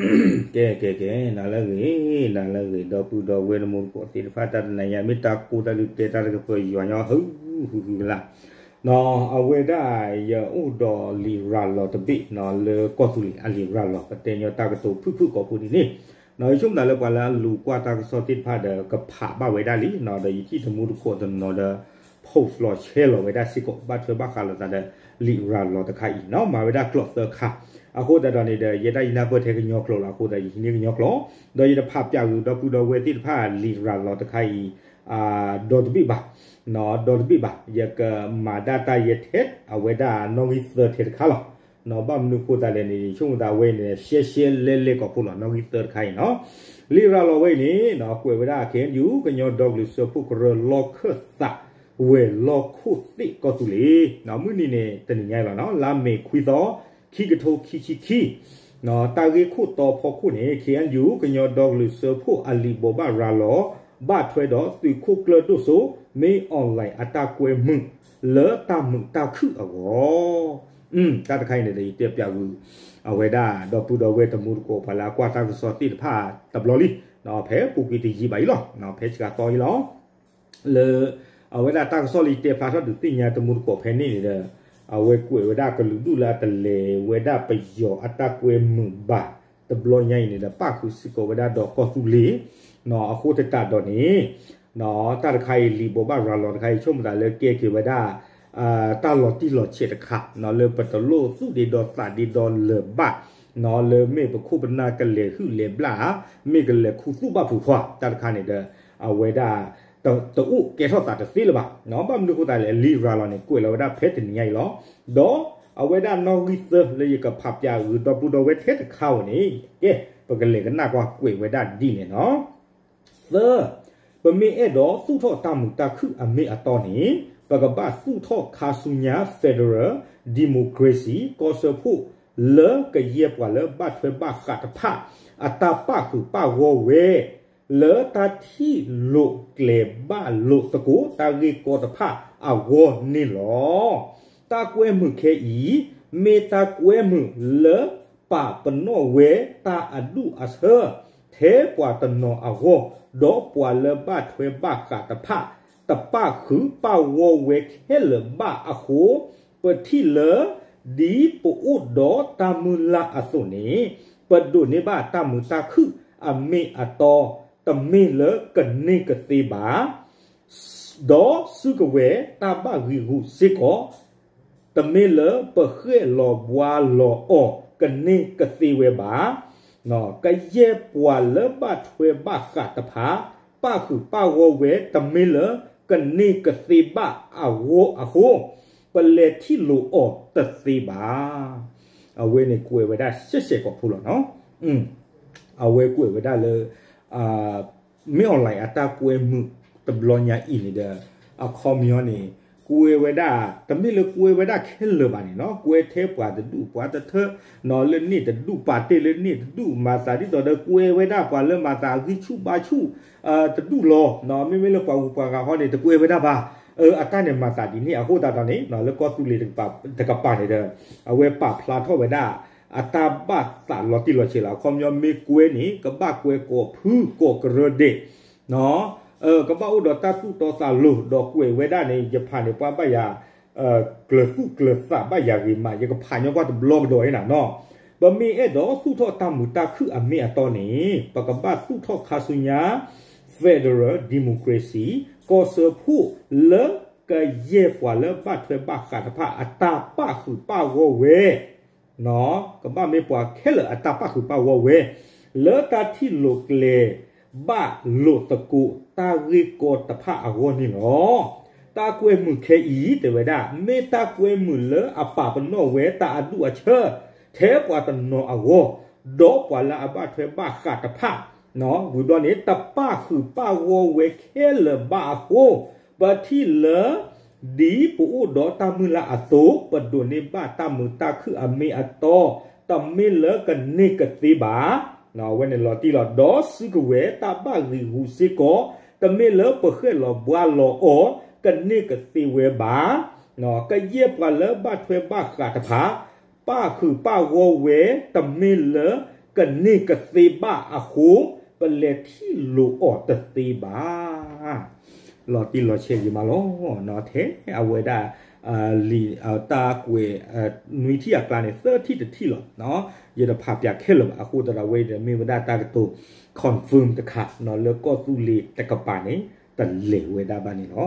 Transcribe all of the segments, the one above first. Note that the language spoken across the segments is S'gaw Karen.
ကဲ ကဲ ကဲ နၤလၢအဂ့ၤ နၤလၢအဂ့ၤ ဒီပုၢ်ဒီဝဲၢ်တံၤသကိးသ့ၣ်တဖၣ် တၢ်တနၤညါ မ့ၢ်တၢ်ကိၢ်တၢ်ဒုးတဲတၢ်တကပၤယွၤညီ ဟု ဟု ဟု ကလာ် အဝဲဒၣ်ယအိၣ်ဒီးလံာ်ရၤလီၤတဘ့ၣ် လၢကီၢ်သူလ့ၤအလံာ်ရၤလီၤ ပတဲညီတၢ်ကတိၤဖုၣ်ဖုၣ်ကိးဖုဒ်န့ၣ် ယဆိကမိၣ်သးလၢပှၤလၢအလူၤကွၢ်တၢ်ကစီၣ်သ့ၣ်တဖၣ်ဒီး ကဖးဘၣ်ဝဲဒၣ်လံ ဒီးယထံၣ်တံၤသကိးတနီၤဒီး post လီၤ share လီၤဝဲဒၣ်စ့ၢ်ကီး ဘၣ်ထွဲဘၣ်ဃးလိာ်သးဒီး လံာ်ရၤလီၤတခါအံၤ မၤဝဲဒၣ်ကျိာ်သၢခါ အဃိသတးဒီးန့ၣ်ဒီး ယဲဒၣ်ယနၢ်ပၢၢ်ထဲကညီကျိာ်လီၤ အဃိသတးယဟံးန့ၢ်ကညီကျိာ် ဒီးယတဖးပၠးဂုၤဒီပုၢ်ဒီဝဲၢ်သ့ၣ်တဖၣ် လံာ်ရၤလီၤတခါအံၤ ဒီတဘ့ၣ်ဘၣ် ဒီတဘ့ၣ်ဘၣ် ယကမၤဒၣ်တၢ်ယဲထဲ အဝဲဒၣ်နီၣ်ဂံၢ်သၢထဲတခါလီၤ. ဘၣ်မနုၤအဃိသတးလဲၣ်န့ၣ် ယဆိကမိၣ်သးဝဲအံၤန့ၣ် ရှဲရှဲလဲလဲကိးဖုလီၤ နီၣ်ဂံၢ်သၢတခါအံၤနီၤ လံာ်ရၤလီၤဝဲအံၤန့ၣ် ကွဲးဝဲဒၣ် KNU ကညီဒီကလုာ်စၢဖှိၣ်ကရၢ လီၢ်ခၢၣ်သး ဝဲၤလီၢ်ခိၣ်သ့ၣ်ကီၢ်သူလ့ၤ မုၢ်နံၤန့ၣ် တနံၤညါအံၤလီၤနီၤ လါမ့ၤခွံသီ ခံကထိခံဆံခံ တၢ်ဂ့ၢ်ခိၣ်တီဖီခိၣ်န့ၣ် KNU ကညီဒီကလုာ်စၢဖှိၣ်အလံာ်ဘိးဘၣ်ရၤလီၤ ဘၣ်ထွဲဒီးသုးခိၣ်ကျၢၢ်ဒိၣ်စိ မင်းအောင်လှိုင် အတၢ်ကွဲမုာ် လၢတၢ်မုာ်တၢ်ခုၣ်အဂီၢ် တၢ်တခါအံၤန့ၣ်ဒီး ယတဲပၠးဂုၤ အဝဲဒၣ်ဒီပုၢ်ဒီဝဲၢ်တံၤသကိး ပှၤလၢအကွၢ်တၢ်ကစီၣ်သ့ၣ်တဖၣ်တဘျီလံ ဖဲပူၤကွံာ်တယံာ်ဘၣ်အံၤလီၤ ဖဲဆံးသီအံၤလီၤ လၢ အဝဲဒၣ်တၢ်ကစီၣ်လၢယတဲဖျါထီၣ်ဒုးသ့ၣ်ညါတံၤသကိးဖဲန့ၣ်န့ၣ်ဒီး အဝဲကွဲးဝဲဒၣ်ကလုာ်ဒူၣ်လၢအတလဲၤဝဲဒၣ်ပယီၤအတၢ်ကွဲမုာ်ဘၣ် တဘျီညါအံၤန့ၣ်ဒီး ပၣ်ဃုာ်စ့ၢ်ကီးဝဲဒၣ်ဒီးကီၢ်သူလ့ၤ အဃိသတးဒီးန့ၣ် တၢ်တခါအံၤ လံာ်ဘိးဘၣ်ရၤလီၤတခါအံၤ ဆိကမိၣ်သးလၢကဲက့ၤဝဲဒၣ် တၢ်လီၤတံၢ်လီၤဆဲးတခါ လၢပတလိၣ်သူၣ်ဒ့ဒီသးဒ့ဒီလၢၤဘၣ် လၢမ့ၢ်ပခိၣ်ပနၢ်ကလဲၤဟုၣ်လဲၤဘျၣ် မ့ၢ်ကလဲၤခူသူၣ်ဘၣ်ဖုးဖီ တၢ်တခါန့ၣ်ဒီး အဝဲဒၣ် တအိၣ်ကဲထီၣ်သးတသ့လၢၤဘၣ်. ဘၣ်မနုၤအဃိသတးလဲၣ် လံာ်ရၤလီၤန့ၣ် ကွဲးလီၤဝဲဒၣ်ဖဲတနံၤညါအံၤလီၤ. ဒီးအဝဲဒၣ်နီၣ်ဂံၢ်သၢလၢယကဖးပၠးဂုၤဒီပုၢ်ဒီဝဲၢ်ထဲတခါအံၤန့ၣ် ကဲ ပကလဲၤကနၣ်ကွၢ်ကွဲးဝဲဒၣ်ဒ်လဲၣ်နီၤ. သၢ, ပမ့ၢ်အဲၣ်ဒိးသူၣ်ထီၣ်တၢ်မုာ်တၢ်ခုၣ်အမ့ၢ်အတီန့ၣ် ပကဘၣ်သူၣ်ထီၣ်ခါဆူညါ Federal Democracy ကီၢ်စၢဖှိၣ် လၢကယဲၢ်ပှၤလၢဘၣ်ထွဲဘၣ်ဃးတဖၣ် အတၢ်ပၣ်ဃုာ်ပၣ်ဂီၢ်ဝဲ လၢတၢ်ထံၣ်လိာ်ကျဲၤဘၣ်လိာ်သကိးတၢ်ဂ့ၢ်ကီတဖၣ်အဂီၢ်န့ၣ်လီၤ. တၢ်ကွဲမုာ်ခဲအံၤ မ့ၢ်တၢ်ကွဲမုာ်လၢပာ်ပနီၣ်ဝဲတၢ်အဒူၣ်အဆၢ ထဲပှၤတနီၤအဂီၢ် ဒီးပှၤလၢဘၣ်ထွဲဘၣ်ဃးတဖၣ် တပၣ်ဃုာ်ပၣ်ဂီၢ်ဝဲခဲလၢာ်ဘၣ်အဃိ ပထံၣ်လၢ ဒ်ပအိၣ်ဒီးတၢ်မုၢ်လၢ်အသိးန့ၣ် ပဒိးန့ၢ်ဘၣ်တၢ်မုာ်တၢ်ခုၣ်အမ့ၢ်အတီ တမ့ၢ်လၢကန့ၢ်ကသ့ဘၣ် ဒီးစုကဝဲၤတၢ်ဘၣ်ဂံာ်ဂူာ်စ့ၢ်ကီး တမ့ၢ်လၢပဃဲၣ်လီၤဘှါလီၤအီၤကန့ၢ်ကသ့ဝဲဘၣ်. ကယဲၢ်ပှၤလၢဘၣ်ထွဲဘၣ်ဃးတဖၣ် ပၣ်ဃုာ်ပၣ်ဂီၢ်ဝဲတမ့ၢ်လၢကန့ၢ်ကသ့ဘၣ်အဂီၢ်အဃိ ပလဲၤထံၣ်လိာ်အီၤတသ့ဘၣ်. အဝဲန့ၣ်ကွဲးဝဲဒၣ်ရှဲရှဲကိးဖုလီၤနီၤ. အဝဲကွဲးဝဲဒၣ်လၢ မင်းအောင်လှိုင် အတၢ်ကွဲမုာ်တဘျီညါအံၤန့ၣ်ဒီး အခီပညီန့ၣ် ကွဲးဝဲဒၣ် တမ့ၢ်လၢကွဲးဝဲဒၣ်ခဲလၢာ်ဘၣ်န့ၣ်နီၤ ကွဲးထဲပှၤတဒူၣ်ပှၤတထၢ နီၤလၢန့ၣ်တဒူၣ် ပာ်တ့ၢ်လၢန့ၣ်တဒူၣ် မၤသးဒ်သိးဒီးကွဲးဝဲဒၣ်ပှၤလၢမၤသးအဂံၢ်ဆူၣ်ဘါဆူၣ် တဒူၣ်လီၤ. မ့မ့ၢ်လၢပှၤဂုၤပှၤဂၤဃီန့ၣ် တကွဲးဝဲဒၣ်ဘၣ်. အတၢ်န့ၣ်မၤသးဒ်န့ၣ် အဃိသတးဒီးန့ၣ် လၢကီၢ်သူလ့ၤတကပၤန့ၣ်ဒီး အဝဲပာ်ဖျါထီၣ်ဝဲဒၣ် အတၢ်ဘၣ်သးလီၤတံၢ်လီၤဆဲးလီၤ. အခီပညီမ့ၢ်ကွဲးန့ၣ် ကဘၣ်ကွဲးကိးဖုကိးကရၢဒဲး ကဘၣ်အိၣ်ဒီးတၢ်သူၣ်တီသးလိၤ ဒီးကွဲးဝဲဒၣ်န့ၣ် ယဖးန့ၣ် ပှၤဘၣ်ယၤ ကျၢၤသူၣ်ကျၢၤသးဘၣ်ယၤဂ့ၤမး ယကဖးညီကွၢ်တဘျီကဒီးအံၤနၤနီၤ. ပမ့ၢ်အဲၣ်ဒိးသူၣ်ထီၣ်တၢ်မုာ်တၢ်ခုၣ်အမ့ၢ်အတီန့ၣ် ပကဘၣ်သူၣ်ထီၣ်ခါဆူညါ Federal Democracy ကီၢ်စၢဖှိၣ်လၢကယဲၢ်ပှၤလၢဘၣ်ထွဲဘၣ်ဃးတဖၣ်အတၢ်ပၣ်ဃုာ်ပၣ်ဂီၢ်ဝဲ ကဘၣ်မ့ၢ်ပှၤခဲလၢာ်အတၢ်ပၣ်ဃုာ်ပၣ်ဂီၢ်ဝဲ လၢတၢ်ထံၣ်လိာ်ကျဲၤဘၣ်လိာ်သကိးတၢ်ဂ့ၢ်ကီတဖၣ်အဂီၢ်န့ၣ်လီၤ. တၢ်ကွဲမုာ်ခဲအံၤ တဲဝဲဒၣ် မ့ၢ်တၢ်ကွဲမုာ်လၢအပာ်ပနီၣ်ဝဲတၢ်အဒူၣ်အဆၢ ထဲပှၤတနီၤအဂီၢ် ဒီးပှၤလၢအဘၣ်ထွဲဘၣ်ဃးတဖၣ် ဝံၤဘျီန့ၣ် တပၣ်ဃုာ်ပၣ်ဂီၢ်ဝဲခဲလၢာ်ဘၣ်အဃိ ပထံၣ်လၢ ဒ်ပအိၣ်ဒီးတၢ်မုၢ်လၢ်အသိး ပဒိးန့ၢ်ဘၣ်တၢ်မုာ်တၢ်ခုၣ်အမ့ၢ်အတီ တမ့ၢ်လၢကန့ၢ်ကသ့ဘၣ်. အဝဲန့ၣ်လီၤတံၢ်လီၤ ဒီးစုကဝဲၤတၢ်ဘၣ်ဂံာ်ဂူာ်စ့ၢ်ကီး တမ့ၢ်လၢပဃဲၣ်လီၤဘှါလီၤအီၤ ကန့ၢ်ကသ့ဝဲဘၣ်. ကယဲၢ်ပှၤလၢဘၣ်ထွဲဘၣ်ဃးတဖၣ် ပၣ်ဃုာ်ပၣ်ဂီၢ်ဝဲ တမ့ၢ်လၢ ကန့ၢ်ကသ့ဘၣ်အဃိ ပလဲၤထံၣ်လိာ်အီၤတသ့ဘၣ်. လီၤတံၢ်လီၤဆဲးယံၤမးလီၤ. ထဲအဝဲဒၣ် လံာ်တၢ်ကွဲး နွံထံၣ်အကျါန့ၣ် သၢထံၣ်တထံၣ်လီၤ. ယတဖးပၠးခဲလၢာ်ဘၣ် အဃိသတးဒီး အဝဲအံၤဒီးမ့ၢ်ဝဲဒၣ်တၢ်ကတိၤ confirm တခါ လၢကီၢ်သူလ့ၤတကပၤန့ၣ် တလဲၤဝဲဒၣ်ဘၣ်န့ၣ်လီၤ.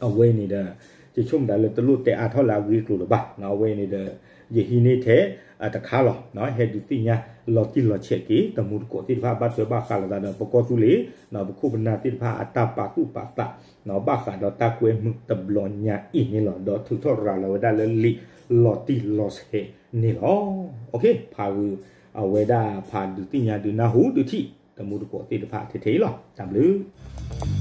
အဝဲန့ၣ်ဒီး ယဆိကမိၣ်ဒၣ်လၢတလိၣ်တဲအါထီၣ်လၢအဂ့ၢ်ကျိၤလၢၤဘၣ်. အဝဲန့ၣ်ဒီး ယဟံးန့ၢ်ထဲတခါလီၤ. ဟဲဒုးသ့ၣ်ညါ လီၤတံၢ်လီၤဆဲးက့ၤ တမူတကိးသ့ၣ်တဖၣ် ဘၣ်ထွဲဘၣ်ဃးလိာ်သးဒီး ပကီၢ်သူလ့ၤ ပခိၣ်ပနၢ်သ့ၣ်တဖၣ်အတၢ်ပာ်သူၣ်ပာ်သး ဘၣ်ဃးဒီးတၢ်ကွဲမုာ်တဘျီညါအံၤန့ၣ်လီၤ. ဒီးထုးထီၣ်ရၤလီၤဝဲဒၣ်လၢလံာ်လီၤတံၢ်လီၤဆဲးန့ၣ်လီၤ. ဖးဂုာ် အဝဲဒၣ်ဖးဒုးသ့ၣ်ညါဒုးနၢ်ဟူဒုးထံၣ် တမူတကိးသ့ၣ်တဖၣ်ထဲထဲအံၤလီၤ. တၢ်ဘျုး